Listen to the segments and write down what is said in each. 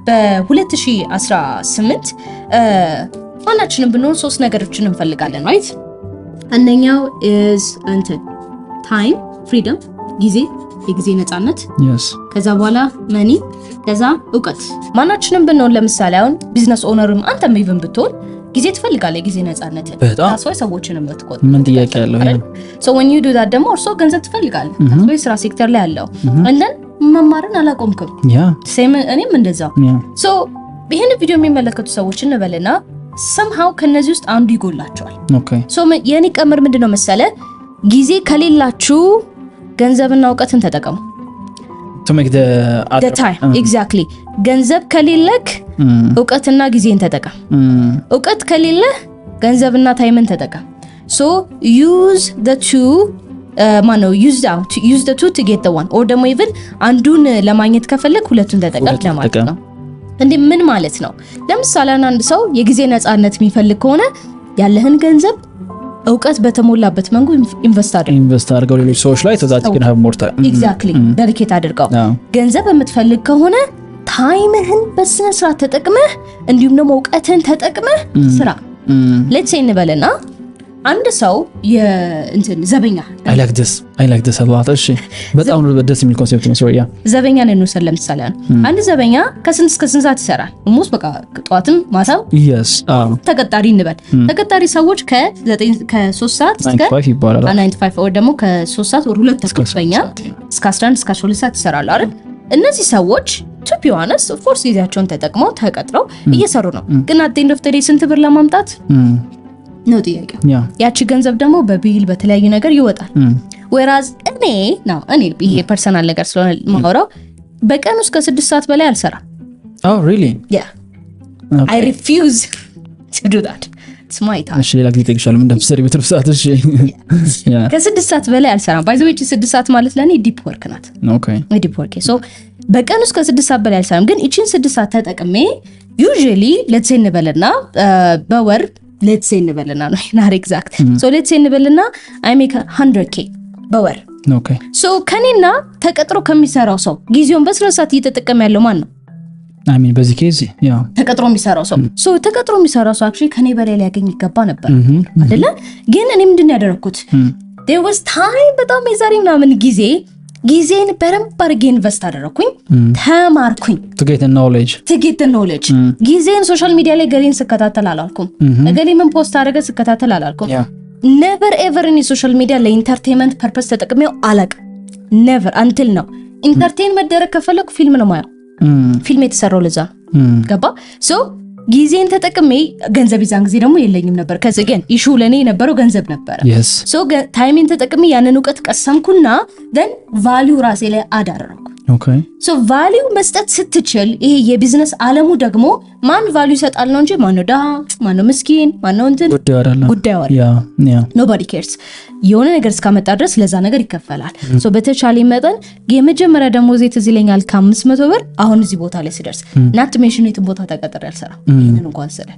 በ2018 ማናችንም ብንሆን ሶስት ነገሮችን እንፈልጋለን፣ right? አንደኛው is እንትን time freedom፣ ጊዜ፣ የጊዜ ነፃነት፣ ከዛ በኋላ money፣ ከዛ እውቀት። ማናችንም ብንሆን ለምሳሌ አሁን business owner ም አንተም even ብትሆን ጊዜ ትፈልጋለህ፣ የጊዜ ነፃነትን። በጣም። That's why ሰዎችን የምትቆጥ ምን ጥያቄ ያለው? So when you do that ደግሞ እርሶ ገንዘብ ትፈልጋለህ። That's why ስራ ሴክተር ላይ ያለው and then መማርን አላቆምክም። Same እኔም እንደዛው። So ይህን ቪዲዮ የሚመለከቱ ሰዎች እንበልና somehow ከነዚህ ውስጥ አንዱ ይጎላቸዋል። So የእኔ ቀመር ምንድን ነው መሰለ? ጊዜ ከሌላችሁ ገንዘብና እውቀትን ተጠቀሙ። To make the the time, exactly። ገንዘብ ከሌለክ እውቀትና ጊዜን ተጠቀም። እውቀት ከሌለህ ገንዘብና time ን ተጠቀም። So use the two፣ ማነው use the two to get the one or ደግሞ even አንዱን ለማግኘት ከፈለግ ሁለቱን ተጠቀም ሁለቱን ለማለት ተጠቀም። ነው። እንዴ ምን ማለት ነው? ለምሳሌ አንድ ሰው የጊዜ ነፃነት የሚፈልግ ከሆነ ያለህን ገንዘብ እውቀት በተሞላበት መንገድ invest አድርግ። Invest አድርገው ሌሎች ሰዎች ላይ so that you can have more time. Exactly፣ dedicate አድርገው። ገንዘብ የምትፈልግ ከሆነ time ህን በስነ ስርዓት ተጠቅመህ እንዲሁም ደግሞ እውቀትህን ተጠቅመህ ስራ። Let's say እንበልና አንድ ሰው የእንትን ዘበኛ I like this. I like this a lot. እሺ፣ በጣም ደስ የሚል concept ነው። Sorry, yeah. ዘበኛን እንውሰድ ለምሳሌ። አንድ ዘበኛ ከስንት እስከ ስንት ሰዓት ይሰራል? Almost በቃ ጠዋትም ማታም። ተቀጣሪ እንበል። ተቀጣሪ ሰዎች ከ3 ሰዓት እስከ 9 to 5 ይባላል። 9 to 5 ወይ ደግሞ ከ3 ሰዓት ወደ 2:30 በኛ እስከ 11 እስከ 12 ሰዓት ይሰራሉ አይደል? እነዚህ ሰዎች to be honest, of course ጊዜያቸውን ተጠቅመው ተቀጥረው እየሰሩ ነው። ግን at end of the day ስንት ብር ለማምጣት ነው ጥያቄው። ያቺ ገንዘብ ደግሞ በ bill በተለያዩ ነገር ይወጣል። Whereas እኔ ነው እኔ ይሄ personal ነገር ስለሆነ ማውራው በቀን ውስጥ ከ6 ሰዓት በላይ አልሰራም። Oh, really? Yeah, I refuse to do that. It's my time. እሺ፣ ሌላ ጊዜ እጠይቅሻለሁ ምን እንደምትሰሪ በትርፍ ሰዓት። እሺ፣ yeah. ከ6 ሰዓት በላይ አልሰራም። By the way 6 ሰዓት ማለት ለእኔ deep work ናት። Deep work። So በቀን ውስጥ ከ6 ሰዓት በላይ አልሰራም። ግን ይቺን 6 ሰዓት ተጠቅሜ usually let's say እንበልና በወር let's say እንበልና ነው፣ not exact፣ so let's say እንበልና I make 100K በወር። So ከኔና ተቀጥሮ ከሚሰራው ሰው ጊዜውን በስነ ስርዓት እየተጠቀመ ያለው ማን ነው? I mean በዚህ case, yeah. ተቀጥሮ የሚሰራው ሰው። So ተቀጥሮ የሚሰራው ሰው actually ከኔ በላይ ሊያገኝ ይገባ ነበር አይደለ? ግን እኔ ምንድን ነው ያደረግኩት? There was time በጣም የዛሬ ምናምን ጊዜ ጊዜን በደንብ አድርጌ invest አደረግኩኝ፣ ተማርኩኝ። To get the knowledge. To get the knowledge። ጊዜን social media ላይ ገሌን ስከታተል አላልኩም። እገሌ ምን post አደረገ ስከታተል አላልኩም። Never ever እኔ social media ለ entertainment purpose ተጠቅሜው አላቅም። Never until now። Entertain መደረግ ከፈለኩ ፊልም ነው ማየው። ፊልም የተሰራው ለዛ ነው። ገባ? So ጊዜን ተጠቅሜ ገንዘብ ይዛን ጊዜ ደግሞ የለኝም ነበር። ከዚ ግን issue ለእኔ የነበረው ገንዘብ ነበረ። So time ኤን ተጠቅሜ ያንን እውቀት ቀሰምኩና then value ራሴ ላይ add አደረኩ። So value መስጠት ስትችል ይሄ የቢዝነስ አለሙ ደግሞ ማን value ይሰጣል ነው እንጂ ማነው ድሃ፣ ማነው ምስኪን፣ ማነው እንትን ጉዳዩ አይደለም። ጉዳዩ አይደለም። Nobody cares። የሆነ ነገር እስካመጣ ድረስ ለዛ ነገር ይከፈላል። So በተቻለ መጠን የመጀመሪያ ደሞዜ ትዝ ይለኛል ከ500 ብር አሁን እዚህ ቦታ ላይ ስደርስ፣ not to mention የትም ቦታ ተቀጥሬ አልሰራም። ይህንን እንኳን ስለ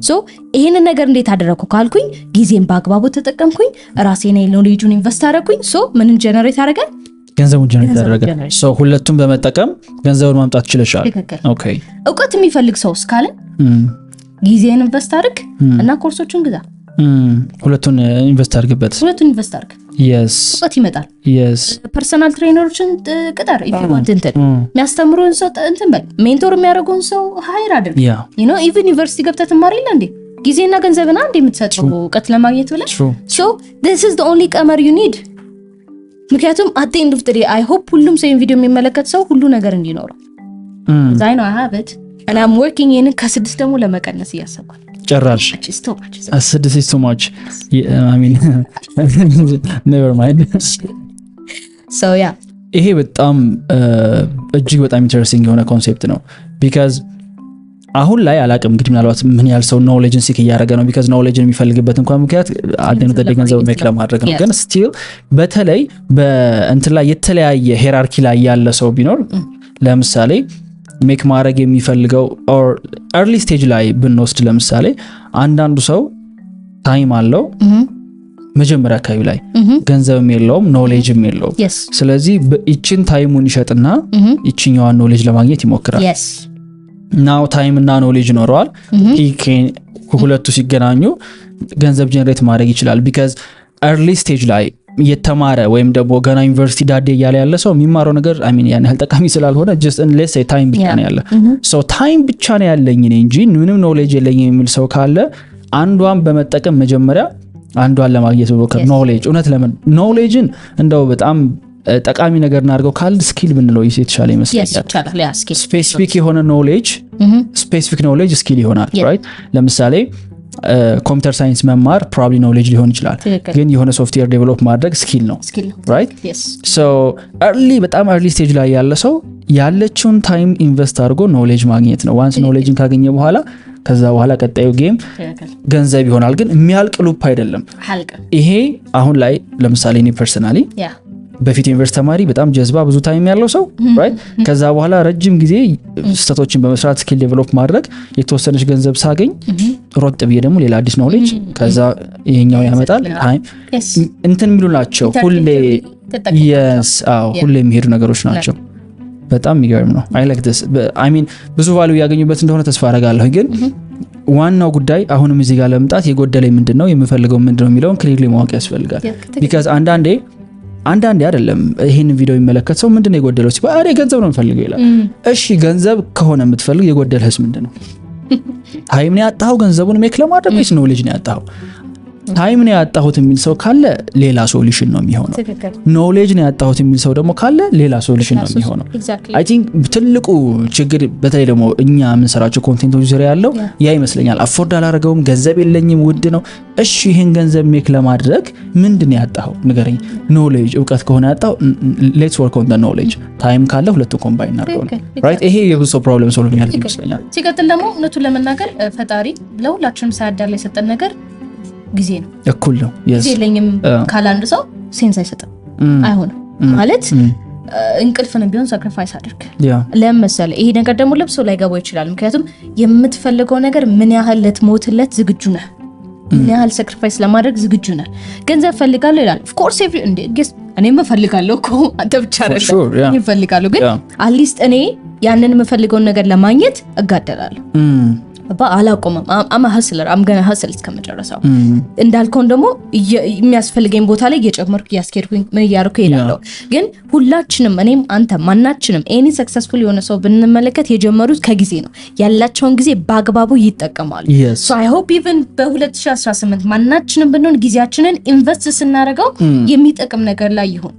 so ይህንን ነገር እንዴት አደረግኩ ካልኩኝ ጊዜን በአግባቡ ተጠቀምኩኝ፣ ራሴን knowledge ኡን invest አደረግኩኝ። So ምንን generate አደረገ? ገንዘቡን generate ገንዘቡን አደረገ። generate። So ሁለቱም በመጠቀም ገንዘቡን ማምጣት ችለሻል። ትክክል። እውቀት የሚፈልግ ሰው እስካለ ጊዜን invest አድርግ እና ኮርሶችን ግዛ። ሁለቱን invest አድርግበት። ሁለቱን invest አድርግ፣ እውቀት ይመጣል። Personal trainer ኦችን ቅጠር። If you want እንትን የሚያስተምሩን ሰው እንትን በል፣ mentor የሚያደርጉን ሰው hire አድርግ። Even ዩኒቨርሲቲ ገብተህ ትማር የለ እንዴ? ጊዜና ገንዘብና እንደ የምትሰጠው እውቀት ለማግኘት ብለህ። So this is the only ቀመር you need። ምክንያቱም at the end of the day I hope ሁሉም ሰው ቪዲዮ የሚመለከት ሰው ሁሉ ነገር እንዲኖረው። I know I have it and I'm working። ይሄንን ከስድስት ደግሞ ለመቀነስ እያሰብኩ ነው። ጭራሽ It's too much. ስድስት is too much. I mean, never mind. So yeah. ይሄ በጣም እጅግ በጣም interesting የሆነ concept ነው because አሁን ላይ አላቅም እንግዲህ ምናልባት ምን ያህል ሰው knowledge ን seek እያደረገ ነው፣ because knowledge ን የሚፈልግበት እንኳን ምክንያት አደነ ገንዘብ make ለማድረግ ነው። ግን still በተለይ በእንትን ላይ የተለያየ hierarchy ላይ ያለ ሰው ቢኖር፣ ለምሳሌ make ማድረግ የሚፈልገው or early stage ላይ ብንወስድ፣ ለምሳሌ አንዳንዱ ሰው time አለው መጀመሪያ አካባቢ ላይ፣ ገንዘብም የለውም፣ knowledge ም የለውም። ስለዚህ ይችን time ኡን ይሸጥና ይችኛዋን knowledge ለማግኘት ይሞክራል። Now time እና knowledge ይኖረዋል። ሁለቱ ሲገናኙ ገንዘብ generate ማድረግ ይችላል። Because early stage ላይ እየተማረ ወይም ደግሞ ገና ዩኒቨርሲቲ ዳዴ እያለ ያለ ሰው የሚማረው ነገር፣ I mean፣ ያን ያህል ጠቃሚ ስላልሆነ just let's say time ብቻ ነው ያለ so time ብቻ ነው ያለኝ እኔ እንጂ ምንም knowledge የለኝም የሚል ሰው ካለ አንዷን በመጠቀም መጀመሪያ አንዷን ለማግኘት መሞከር። Knowledge፣ እውነት ለምን knowledge ን እንደው በጣም ጠቃሚ ነገር እናድርገው ካል skill ብንለው የተሻለ ይመስለኛል። ይቻላል። Yeah, skill። Specific የሆነ knowledge፣ specific knowledge skill ይሆናል። Right፣ ለምሳሌ computer science መማር probably knowledge ሊሆን ይችላል፣ ግን የሆነ software develop ማድረግ skill ነው። Skill ነው። Right፣ so early፣ በጣም early stage ላይ ያለ ሰው ያለችውን time invest አድርጎ knowledge ማግኘት ነው። Once knowledge ን ካገኘ በኋላ፣ ከዛ በኋላ ቀጣዩ game ገንዘብ ይሆናል። ግን የሚያልቅ loop አይደለም ይሄ። አሁን ላይ ለምሳሌ እኔ personally በፊት ዩኒቨርሲቲ ተማሪ፣ በጣም ጀዝባ፣ ብዙ time ያለው ሰው፣ right? ከዛ በኋላ ረጅም ጊዜ ስህተቶችን በመስራት skill develop ማድረግ፣ የተወሰነች ገንዘብ ሳገኝ ሮጥ ብዬ ደግሞ ሌላ አዲስ knowledge፣ ከዛ ይሄኛው ያመጣል time እንትን የሚሉ ናቸው ሁሌ። Yes፣ አዎ፣ ሁሌ የሚሄዱ ነገሮች ናቸው። በጣም የሚገርም ነው። I like this። I mean፣ ብዙ value ያገኙበት እንደሆነ ተስፋ አረጋለሁ። ግን ዋናው ጉዳይ አሁንም እዚህ ጋር ለመምጣት የጎደለኝ ምንድን ነው፣ የምፈልገው ምንድን ነው የሚለውን clearly ማወቅ ያስፈልጋል። Because አንዳንዴ አይደለም ይህን ቪዲዮ የሚመለከት ሰው ምንድን ነው የጎደለው ሲባል እኔ ገንዘብ ነው የምፈልገው ይላል። እሺ፣ ገንዘብ ከሆነ የምትፈልግ የጎደለህስ ምንድን ነው? Time ነው ያጣኸው ገንዘቡን make ለማድረግ ወይስ knowledge ነው ያጣኸው? Time ነው ያጣሁት የሚል ሰው ካለ ሌላ solution ነው የሚሆነው። Knowledge ነው ያጣሁት የሚል ሰው ደግሞ ካለ ሌላ solution ነው የሚሆነው። I think ትልቁ ችግር በተለይ ደግሞ እኛ የምንሰራቸው content ኦች ዙሪያ ያለው ያ ይመስለኛል። Afford አላረገውም፣ ገንዘብ የለኝም፣ ውድ ነው። እሺ፣ ይህን ገንዘብ make ለማድረግ ምንድን ነው ያጣኸው ንገረኝ። Knowledge፣ እውቀት ከሆነ ያጣው let's work on knowledge። Time ካለ ሁለቱ combine እናድርገው ነው። Right፣ ይሄ የብዙ ሰው problem solve የሚያደርግ ይመስለኛል። ሲቀጥል ደግሞ እውነቱን ለመናገር ፈጣሪ ለሁላችንም ሳያዳላ የሰጠን ነገር ጊዜ ነው። እኩል ነው። ጊዜ የለኝም ካለ አንድ ሰው sense አይሰጥም። አይሆንም ማለት እንቅልፍንም ቢሆን sacrifice አድርግ። ለምን መሰለህ? ይሄ ነገር ደግሞ ለብሶ ላይገባው ይችላል። ምክንያቱም የምትፈልገው ነገር ምን ያህል ልትሞትለት ዝግጁ ነህ፣ ምን ያህል sacrifice ለማድረግ ዝግጁ ነህ። ገንዘብ ፈልጋለሁ ይላል። Of course every እንዴ guess እኔም እፈልጋለሁ እኮ፣ አንተ ብቻ አይደለም፣ እፈልጋለሁ። ግን at least እኔ ያንን የምፈልገውን ነገር ለማግኘት እጋደላለሁ። አላቆምም። I'm a hustler፣ I'm gonna hustle እስከመጨረሰው። እንዳልከውን ደግሞ የሚያስፈልገኝ ቦታ ላይ እየጨመርኩ፣ እያስኬድኩኝ፣ ምን እያደረኩ እሄዳለሁ። ግን ሁላችንም፣ እኔም አንተ ማናችንም any successful የሆነ ሰው ብንመለከት የጀመሩት ከጊዜ ነው። ያላቸውን ጊዜ በአግባቡ ይጠቀማሉ። I hope even በ2018 ማናችንም ብንሆን ጊዜያችንን invest ስናደርገው የሚጠቅም ነገር ላይ ይሁን።